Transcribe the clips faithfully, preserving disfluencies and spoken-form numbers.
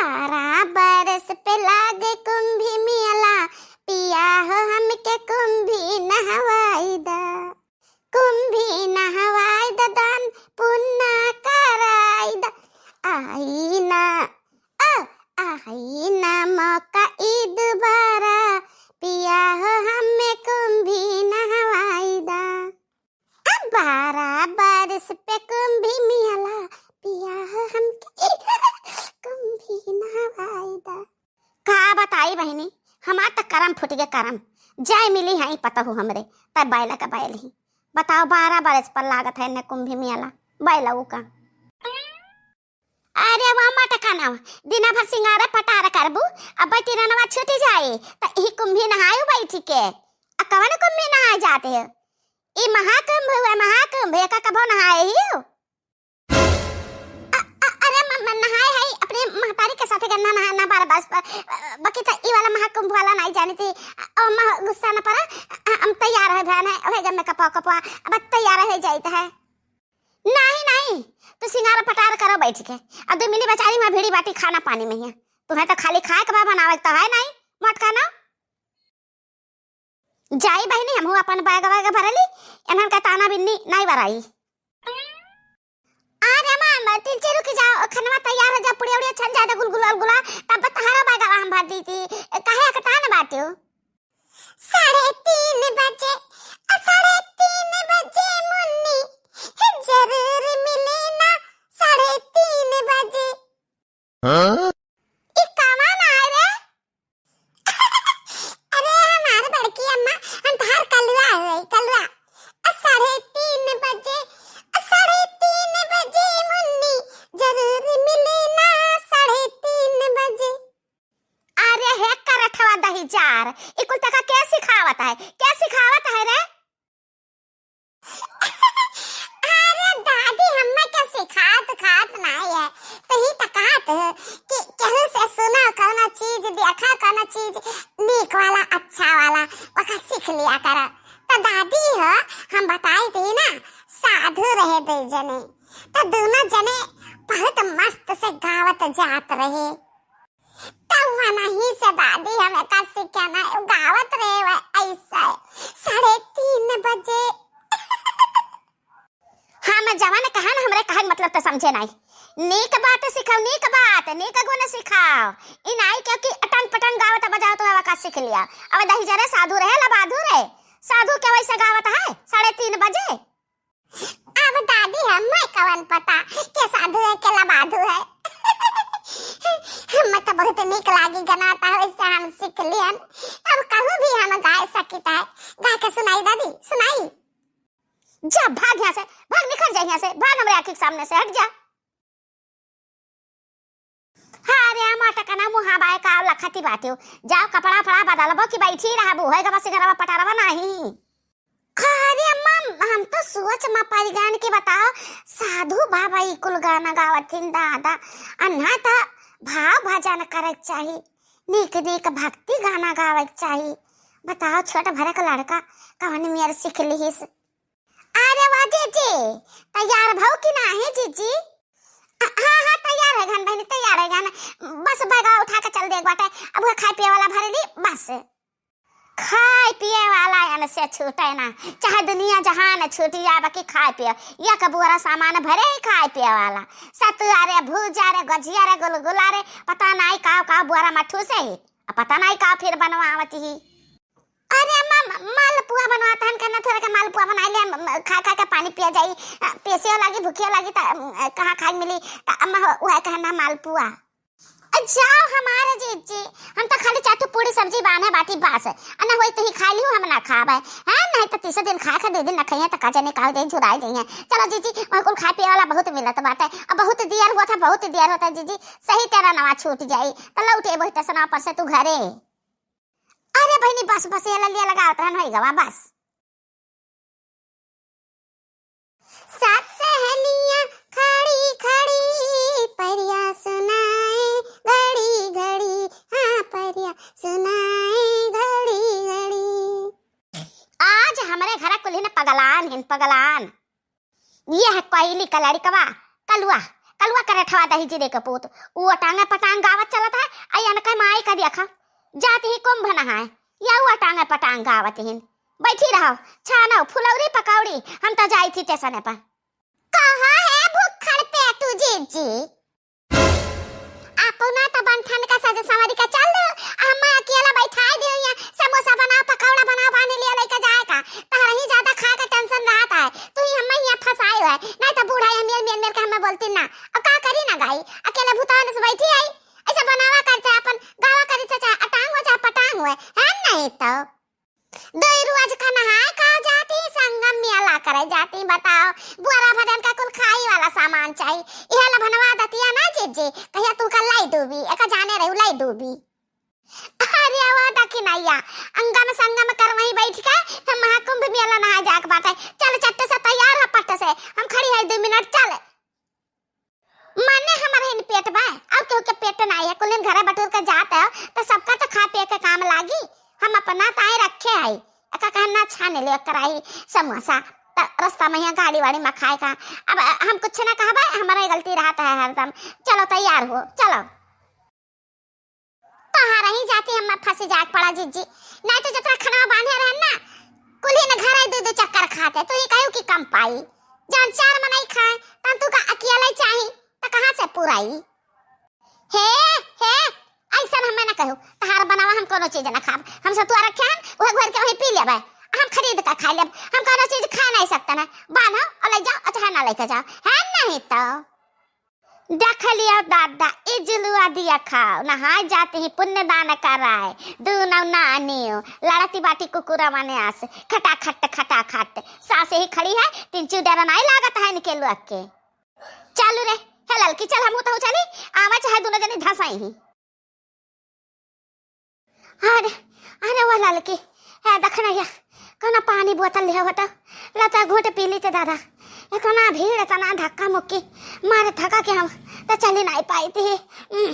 बारह बरस पे लागे कुंभी मियला, पिया हो हमके कुंभी नहवाई दा। कुंभी नहवाई दा, दान पुन्ना कराई दा। आई ना, ओ, आई ना मौका ई दोबारा, पिया हो हमें कुंभी नहवाई दा। अब बारह बरस पे कुंभी मियला, पिया हो हमके कुंभी नहवाई दा। का बताई बहिनी, हमार त करम फुट गे करम। जय मिली है पतहु हमरे, तब बैला का बैल ही। बताओ, बारह बरस पर लागत है ने कुंभी मियला, बैलऊ का। अरे वाह मटकनवा, दिना भर सिंगारे पटार करबू, अब तिरनवा छूट जाए, त ई कुंभी नहायु बैठ के। आ कवन कुंभी नहाए जाते हो? ई महाकुंभ हुआ, महाकुंभ, एका कभो नहाए ही हो? अ-, अ-, अरे म-, म-, नहाए है, अपने महतारी के साथे गन्ना नहाए ना बारह बरस पर, अ, बाकी त ई वाला महाकुंभ वाला नहीं जानी थी। अ, अम्मा गुस्सा न पड़ा, अ, हम तैयार है बहन है, हो गए मेकअप वेकअप, अब तैयार हो जाइत है। नहीं, नहीं, तू सिंगार पटार करो बैठ के। अब दो मिली बेचारी वहाँ भिड़ी बाटी खाना पानी में ही है। तुम्हें तो खाली खाए के बा, बनावे के तो है नहीं, मटकनवा। जाई बहिनी, हमहू अपन बैग वैग भरली, एनहन का ताना बिन्नी नहीं बराई। अरे माँ, तीन चार रुक जाओ, खनवा तैयार हो जा, पुड़िया उड़िया छन जाए तो गुलगुला उलगुला, तब तहारा बैग हम भर दी थी, काहे अकतान बाटे हो? साढ़े तीन बजे, आ, साढ़े तीन बजे मुन्नी, हे जरूर मिले ना, साढ़े तीन बजे। हाँ? ई कवन आए रे? अरे हमार बड़की अम्मा, हम तहार कलुआ है, कलुआ। आ, साढ़े तीन बजे, आ, साढ़े तीन बजे मुन्नी, जरूर मिले ना, साढ़े तीन बजे। अरे हे करठवा दही जार, ई कुल तका के सिखावत है? के सिखावत है रे? अरे दादी, हम्मे के सिखात खात नाई है, तो ही तो कहत है कि केहू से सुनो, कौनो चीज देखो, कौनो चीज नीक वाला, अच्छा वाला, ओका सीख लिया करो। तो दादी हो, हम बताई थी ना, साधु रहे दो जने, तो दोनों जने बहुत मस्त से गावत जात रहे। तब वनही से दादी हमें का सिखाना, गावत रहे वह ऐसे, साढ़े तीन बजे। हम जवन कहन, हमरे कहन मतलब तो समझे नहीं। नीक बात सिखाओ, नीक बात, नीक गुण सिखाओ। ई नाई क्योंकि अटन पटन गावत बजावत हवा का सीख लिया। अब दही जरे साधु रहे, लबाधु रहे। साधु के वैसे गावत है साढ़े तीन बजे। अब दादी, हमें कवन पता के साधु है, के लबाधु है। हमें तो बहुत नीक लागी गनाता है, वैसे हम सीख लियन। अब कहूँ भी हम गाय सकित है, गा के सुनाई दादी, सुनाई। जा भाग यहाँ से, भाग, निकल जा यहाँ से, भाग हमरे आँखी के सामने से, हट जा। हाँ रे, हम अटकना मुहा बाय का लखती बाटियो। जाओ कपड़ा फड़ा बदलबो कि बैठी रहबो, होय गवा सिंगरवा पटारवा नाही। अरे अम्मा, हम तो सोच में पड़ गए कि बताओ, साधु बाबा ई कुल गाना गावत हिन दादा, अन्ना त भाव भजन करे के चाही, नीक नीक भक्ति गाना गावे के चाही। बताओ, छोट भरक लड़का कवन मेर सीख लिहिस? अरे वाह जीजी, तैयार भऊ कि नाही जीजी? हाँ, हाँ, तैयार है घन बहिनी, तैयार है घन। बस बैगवा उठा के चल दे एक बाटे, अब वह खाए पिए वाला भर ली, बस। खाए पिए वाला एन से छूटे ना, चाहे दुनिया जहान छूट जाए, बाकी खाए पिए, एक बोरा सामान भरे ही खाए पिए वाला। सतुआ रे, भूजा रे, गजिया रे, गुलगुला रे, पता नाही काव काव बोरा में ठूसे ही, आ पता नाही काव फिर बनवावत ही। अरे अम्मा, म-, मालपुआ बनवात हन, कहना थोड़ा के मालपुआ बनाई ले, म-, म-, खा खा के पानी पिया जाई, अ, प्यासियो लागी, भूखियो लागी, त, अम, कहाँ खाए मिली, त अम्मा हो, वह कहना मालपुआ। अ, जाओ हमारे जीजी, हम तो खाली चार ठो पूरी सब्जी बान्हे बाटी बस, अ, ना होई तो ही खा लियो, हम ना खाबे, हैं, नहीं तो तीसरे दिन खाए के दो दिन न खाइए, तो का जाने का हो जाई, झुराई जाइए। चलो जीजी, वहाँ कुल खाए पिए वाला बहुत मिलत बाटे, अब बहुत दियर होता, बहुत दियर होता जीजी, सही तेरा नवा छूट जाई, तो लौटे वही स्टेशनवा पर से तू घरे। अरे बहिनी, बस, बस, ये ललिया लगावत रहन, होई गवा, बस। सात सहेलियां खड़ी खड़ी परिया सुनाए घड़ी घड़ी, हाँ, परिया सुनाए घड़ी घड़ी। आज हमरे घर कुल्हिन पगलान हिन, पगलान। यह कोयली का लड़िकवा, कलुआ, अलवा करे ठवा दही जिरे के पूत। उ अटांगे पटांग गावत चलत है, आई अनके माई का देखा, जात ही कुंभ नहाए, या उ अटांगे पटांग गावत हिन। बैठी रहो, छानो, फुलौरी, पकौड़ी, हम तो जाई थी टेसने पर। कहाँ है भुक्खड़ पेटू जीजी? अपना तो बंठन का सज संवरी का चल दो, हम अकेला बैठाए दियो यहाँ, समोसा बनाओ, पकौड़ा बनाओ, बाने लिया लेके जाए का। तहरा ही ज्यादा खाए का tension रहत है, तू ही हमें यहाँ फंसाए है, नहीं तो बूढ़ा ये मेल, मेल, मेल के हमें बोलती ना। अब का करी ना गाई, अकेले भूतान से बैठी आई, ऐसा बनावा करते अपन गावा करी थे, चाहे अटांग हो, चाहे पटांग हो, है नहीं तो। दो रोज का नहाए का जाती, संगम मेला करे जाती, बताओ, बुआरा भदन का कुल खाई वाला सामान चाहिए, यह लभनवा दतिया ना जीजी, कहिया तू का लाई डूबी, एका जाने रहू लाई डूबी। अरे वो दखिनैया, अंगम संगम कर वहीं बैठ के हम महाकुंभ मेला नहाए जाके बाटे, चल चट्ट से तैयार हो पट्ट से, हम खड़ी है दो मिनट, चल। माने हमर हिन पेट बा, और केहू के पेट नाई है, कुलिन घरे बटूर के जात है, तो सबका तो खा पिए के काम लागी। हम अपना ताए रखे है, एका कहना छान ले कराई समोसा, त रास्ता में यहाँ गाड़ी वाड़ी में खाए का। अब हम कुछ ना कहबे, हमारा गलती रहत है हरदम। चलो तैयार हो, चलो। तोहरा ही जाती हम फंसी जाए पड़ा जीजी, नहीं तो जितना खाना बांधे रहन ना, कुल्ही न घर आई दो दो चक्कर खाते, तू ही कहू कि कम पाई, जौन चार मनई खाए, तन तू का अकेले चाही, तो कहाँ से पुराई? हे, हे, ऐसा हमें ना कहू, तहार बनावा हम कोनो चीज ना खाब, हम सतुआ रखे हन, वह घर के वहीं पी लेबे, हम खरीद के खा लेब, हम कोनो चीज खा नहीं सकते ना, बांधो और ले जाओ, अच्छा ना लेके जाओ, है नहीं तो। देख लियो दादा, ई जुलुआ दिया खाओ, नहाए जाते ही पुण्य दान कराए, दू नौ नानियो, लड़ती बाटी कुकुरा माने आस, खटाखट, खटाखट, सासे ही खड़ी है, तीन चू डर नाई लागत है इनके लोग के। चालू रे, हे ललकी, चल हमहू तहू चली, आवा चाहे दोनों जनी धसाई ही। अरे, अरे वो ललकी, ए, दखनैया, कौनो पानी बोतल लिया होता, लता घूट पी ली ते दादा। इतना भीड़, इतना धक्का मुक्की, मारे थका के हम तो चली नहीं पाई थी। उम,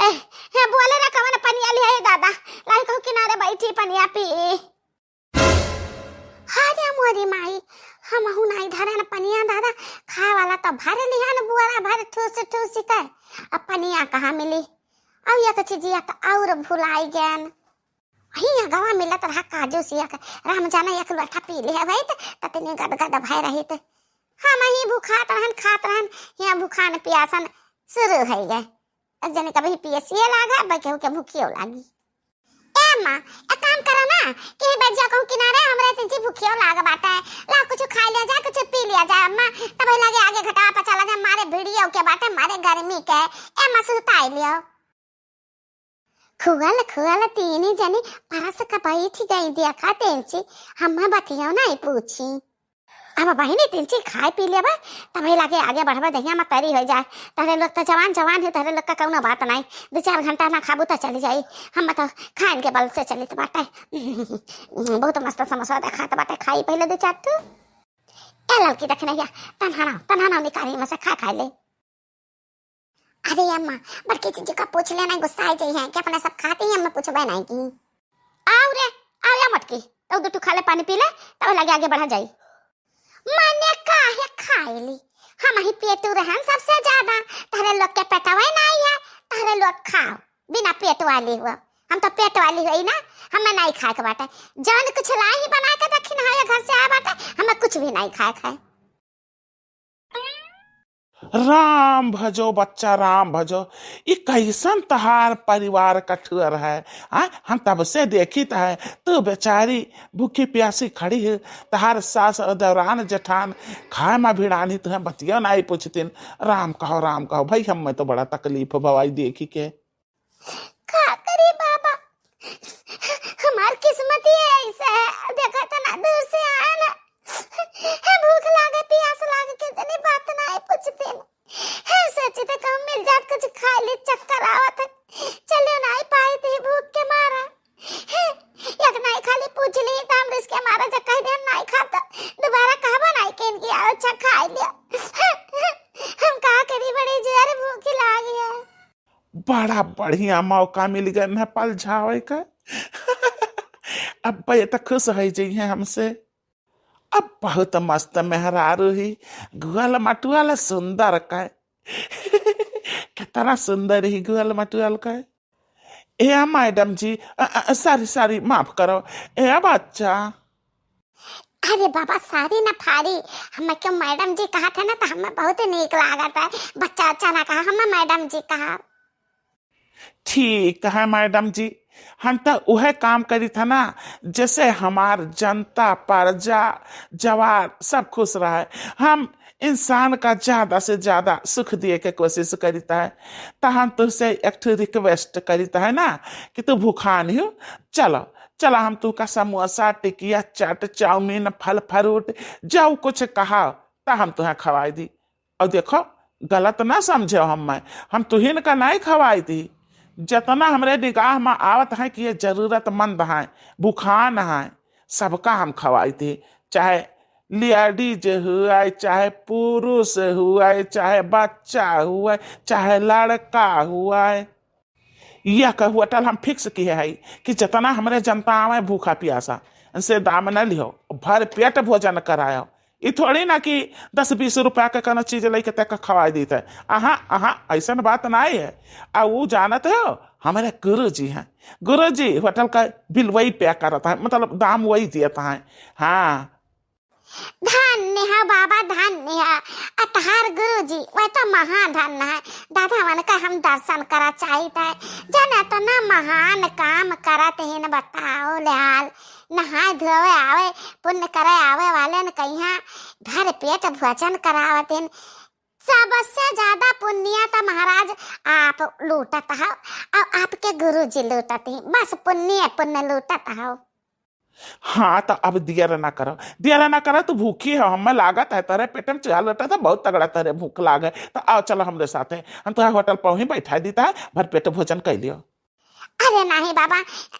ए, ए, बोले ना कवन पनिया लिया है दादा, लाई कहू किनारे बैठी पनिया पी। अरे मोरी माई, हमहू नहीं धरे न पनिया दादा, खाए वाला तो भर लिया न बुआरा भर ठूस ठूस के, अब पनिया कहाँ मिली? अब यह तो चीजिया तो और भुलाई गयन। हियाँ गवा मिलत रहा काजू सिया के, राम जाने एक लोटा पी लिहे भई त, ततनी गदगद भय रही त। हम ही भुखात रहन, खात रहन, हियाँ भुखान पियासन शुरू है गए। एक जने कभी पियसिए लागे, अब केहू के भूखियो लागी। ए माँ, एक काम करो ना, कि बैठ जाओ कहूँ किनारे, हमरे तिनची भूखियो लाग बाटे। ला कुछ खा लिया जाए, कुछ पी लिया जाए अम्मा, तब लगे आगे घटावा पर चला जाए, मारे भिड़ियो के बाटे, मारे गर्मी के। ए माँ, सुताई लियो। खुअल खुअल तीनी जनी परस क बैठ गई, देखा तेंची, हम्मा बतियो नहीं पूछी। अब बहिनी तेंची खाए पी लेबे, तब ही लागे आगे बढ़बे, दहिया में तरी हो जाए। तहरे लोग तो जवान जवान है, तहरे लोग का कौनो बात नहीं, दो चार घंटा ना खाबू तो चली जाई। हम तो खाइन के बल से चलित बाटे। बहुत मस्त समोसा देखात बाटे, खाई पहले दो चार ठो। ए ललकी देख नैया, तनहा ना, तनहा ना निकारी में से खा खा ले। अरे अम्मा, बड़की जीजी का पूछ लेना, गुस्सा आ जाई है कि अपने सब खाते ही हमें पूछबे नहीं की। आओ रे, आओ या मटकी, तो दो ठो खा ले, पानी पी ले, तब लगे आगे बढ़ा जाई। माने काहे खाइली? हम ही पेटू रहन सबसे ज्यादा, तहरे लोग के पेटवे नहीं है, तहरे लोग खाओ, बिना पेट वाली हुआ। हम तो पेट वाली हुई ना, हमें नहीं खाए के बाटे। जौन कुछ लाई ही बना के दखिन है घर से आए बाटे, हमें कुछ भी नहीं खाए खाए। राम भजो बच्चा, राम भजो। ई कैसन तहार परिवार कठुअर है, आ? हम तब से देखित है, तू बेचारी भूखी प्यासी खड़ी है, तहार सास और देवरान जेठान खाए मा भिड़ानी, तुहें बतिया नाई पूछतिन। राम कहो, राम कहो भाई, हमें तो बड़ा तकलीफ भवाई देखी के। का करी बाबा, हमार किस्मत ही ऐसा है। देखा तो ना, दूर से आया ना, भूख लागे, प्यास लागे, के जनी बात ना है पूछते ना। सोची तो कहूँ मिल जात कुछ खा ले, चक्कर आवत है, चलो ना ही पाई थी भूख के मारा। एक नाई खाली पूछ ली तो हम रिस्क के मारा जब कह दे हम नाई खाब तो दोबारा कहबो नाई के इनकी आओ अच्छा खा लिया। हम का करी, बड़ी जोर भूख लागी है। बड़ा बढ़िया मौका मिल गए न पल जावे का। अब ये तो खुश हो जाई है हमसे। अब बहुत मस्त मेहरारू ही, गुअल मटुअल सुंदर का। कितना सुंदर ही गुअल मटुअल का है। ए मैडम जी, अ, अ, सॉरी, सॉरी, माफ करो। ए बच्चा। अरे बाबा, सॉरी ना फारी, हमें क्यों मैडम जी कहा था ना, तो हमें बहुत नीक लागत है। बच्चा अच्छा ना कहा, हमें मैडम जी कहा। ठीक है मैडम जी, हम तो वह काम करी था ना, जैसे हमार जनता, प्रजा, जवार सब खुश रहे। हम इंसान का ज्यादा से ज्यादा सुख दिए के कोशिश करीता है। तो हम तुझसे एक ठो रिक्वेस्ट करीता है ना कि तू भूखान हो, चलो, चला हम तुहका समोसा, टिकिया, चाट, चाउमीन, फल फ्रूट, जो कुछ कहा, त हम तुहें खवाई दी। और देखो, गलत ना समझो हमें, हम तुहिन का नहीं खवाई दी। जितना हमरे निगाह में आवत है कि ये जरूरतमंद हैं, भुखान हैं, सबका हम खवाई दी। चाहे लेडीज हुए, चाहे पुरुष हुए, चाहे बच्चा हुए, चाहे लड़का हुए, यह क होटल हम फिक्स किहे हई कि जितना हमरे जनता आवे भूखा पियासा, इनसे दाम न लिहो, भर पेट भोजन करायो। ई थोड़ी ना कि दस बीस रुपया के कोनो चीज लेके तक खवाई देते। अहाँ, अहाँ, ऐसन बात नाई है। आ ऊ जानत हो, हमरे गुरु जी हैं, गुरु जी होटल का बिल वही पे करत हैं, मतलब दाम वही दियत हैं। हाँ, धन्य है बाबा, धन्य है। आ तहार गुरुजी, वह तो महाधन है। दादा, उनका हम दर्शन करा चाहित है। जन इतना महान काम करत हैं न, बताओ ले हाल। नहाए धोवे आवे, पुण्य करे आवे वाले न कहिया भर पेट भोजन करावत हैं। सबसे ज्यादा पुण्य तो महाराज आप लूटत हो और आपके गुरुजी लूटत हैं। बस पुण्य, पुण्य लूटत हो। हाँ, तो अब दियर ना करो, दियर ना करो, तू भूखी हो, हमें लागत है तेरे पेट में चूहा लोटा था, बहुत तगड़ा तेरे भूख लाग है। तो आओ, चलो हमरे साथे, हम तुहे होटल पर ही बैठा दीता है, भर पेट भोजन कर लियो। अरे नहीं बाबा,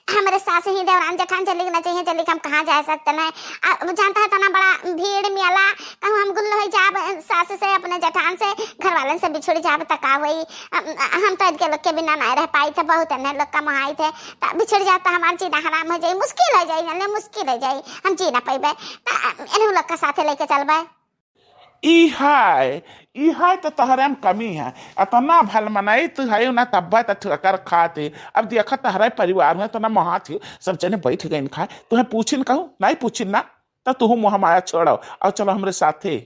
हमरे सास ही देवरान जेठान जल्दी ना चाहिए, जल्दी हम कहाँ जा सकते हैं। आ, जानता है इतना बड़ा भीड़ मेला, कहूँ हम गुल्ल हो जाब सास से, अपने जेठान से, घर वालन से बिछुड़ जाब त का होई। अम, हम तो इनके लोग के बिना नहीं रह पाई थे, बहुत अन्य लोग का महाई थे। त बिछड़ जाता, हमार जीना हराम हो जाई, मुश्किल हो जाई, जाने मुश्किल हो जाई, हम जी ना पइबे। त एनहु लोग का साथे लेके चलबे। ई हाय, ई हाय त तहरे में कमी है। अतना भल मनई तू है ना, तब्बा त ठोकर खाते। अब देखा तहरे परिवार में तना महात हो, सब जने बैठ गइन खाए, तुहें पूछिन कहूँ, नहीं पूछिन ना, त तुहू मोह माया छोड़ो, और चलो हमरे साथे।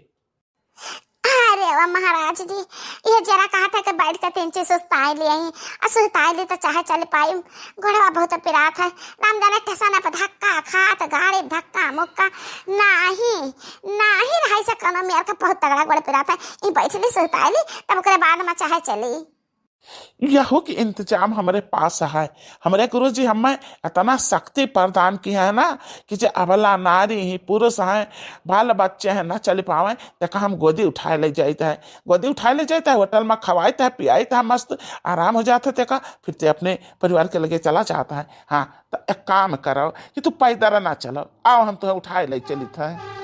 अरे वाह महाराज जी, ये जरा कहा था कि बैठ के तीन चीज सुस्ताए लिए ही, और सुस्ताए ली तो चाहे चल पाई। गोड़वा बहुत पिरात है, राम जाने ठेसन पे धक्का खात, गाड़ी धक्का मुक्का, नाही, नाही रहाई से कोनो मेर का बहुत तगड़ा गोड़ पिरात है। ई बैठ ली सुस्ताए ली, तब ओकरे बाद में चाहे चली। यहो कि इंतजाम हमरे पास है। हमरे गुरुजी हमें इतना शक्ति प्रदान किया है ना कि जे अबला नारी ही, पुरुष हैं, बाल बच्चे हैं, ना चल पावे, तेका हम गोदी उठाए ले जाइत है, गोदी उठाए ले जाइत है, होटल में खवाइत है, पियाइत है, मस्त आराम हो जात है तेका, फिर ते अपने परिवार के लगे चला जाता है। हाँ, तो एक काम करो कि तू पैदल ना चलो, आओ हम तुहें उठाए ले चलित है।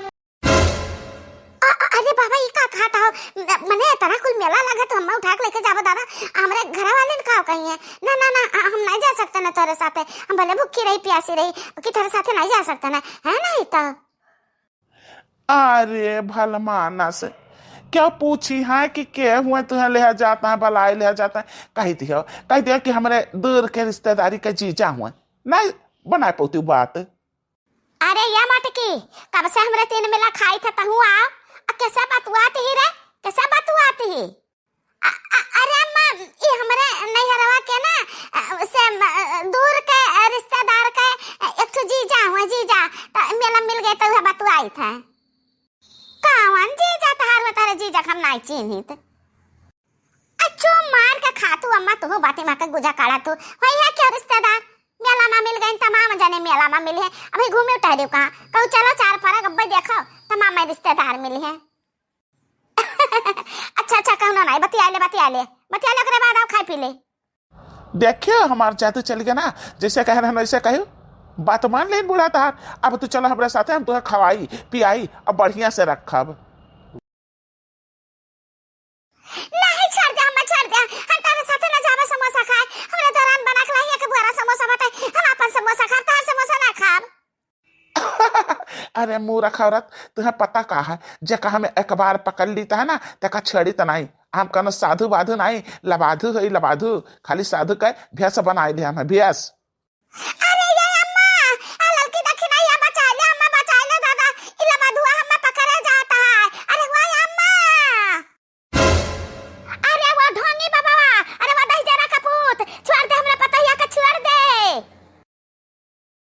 अ-, अ-, अरे बाबा, ई का कहत हो? म-, मने इतना कुल मेला लगत, हमें उठा के लेके जाबो दादा, हमरे घर वाले न का कही है? ना, ना, ना, अ, हम नहीं जा सकते ना तोरे साथे, हम भले भूखी रही, प्यासी रही, कि तोरे साथे नहीं जा सकते ना, है नहीं तो? अरे भलमानस, क्या पूछी है कि के हुए तुहें ले जाता है, बलाए ले जाता है? कह दियो, कह दियो कि हमरे दूर के रिश्तेदारी के जीजा हुए, नहीं बनाए पौती बात। अरे या मटकी, कब से हमरे तीन मिला खाई थे तहु आओ, आ कैसे बतुआत ही रे, कैसे बतुआत ही? अ-, अ-, अरे अम्मा, ई हमरे नैहरवा के ना, अ, से म-, अ, दूर के, अ, रिश्तेदार के, अ, एक ठो जीजा हुआ, जीजा, त मेला मिल गए त उहे बतुआई थे। कौन जीजा तहार हो, तारे जीजा के हम नाई चिन्हित। अच्छो मार के खा तू अम्मा, तू बाती माँ के गुजा काढ़ा तू, होई है क्यों रिश्तेदार? मेला में मिल गए, तमाम जने मेला में मिले हैं। अभी घूमे टहरे कहाँ, कहू चलो चार फरक अब्बे देखो, तमाम रिश्तेदार मिले हैं। अच्छा, अच्छा, कहूना नहीं, बतिया ले, बतिया ले, बतिया ले, ओकरे बाद आओ खाए पी ले। देखियो, हमार जादू चल गया ना, जैसे कह रहे हैं वैसे कहो, बात मान लेन बूढ़ा तार। अब तू चलो हमरे साथे, हम तुहे खवाई पियाई और बढ़िया से रखब। नहीं, छोड़ दे, अम्मा, छोड़ दे, हम तारे साथे ना जाबे समोसा खाए। हमरे दौरान बना के लाई एक बुआरा समोसा बाटे, हम अपन समोसा खाब, तार समोसा ना खाब। अरे मूर्ख औरत, तुहें पता का है, जेका हमें एक बार पकड़ लीता है ना, तेका छेड़ी त नहीं। हम कौनो साधु बाधु नाहीं, लबाधु है लबाधु, खाली साधु का भेष बनाए ले हम है, भेष।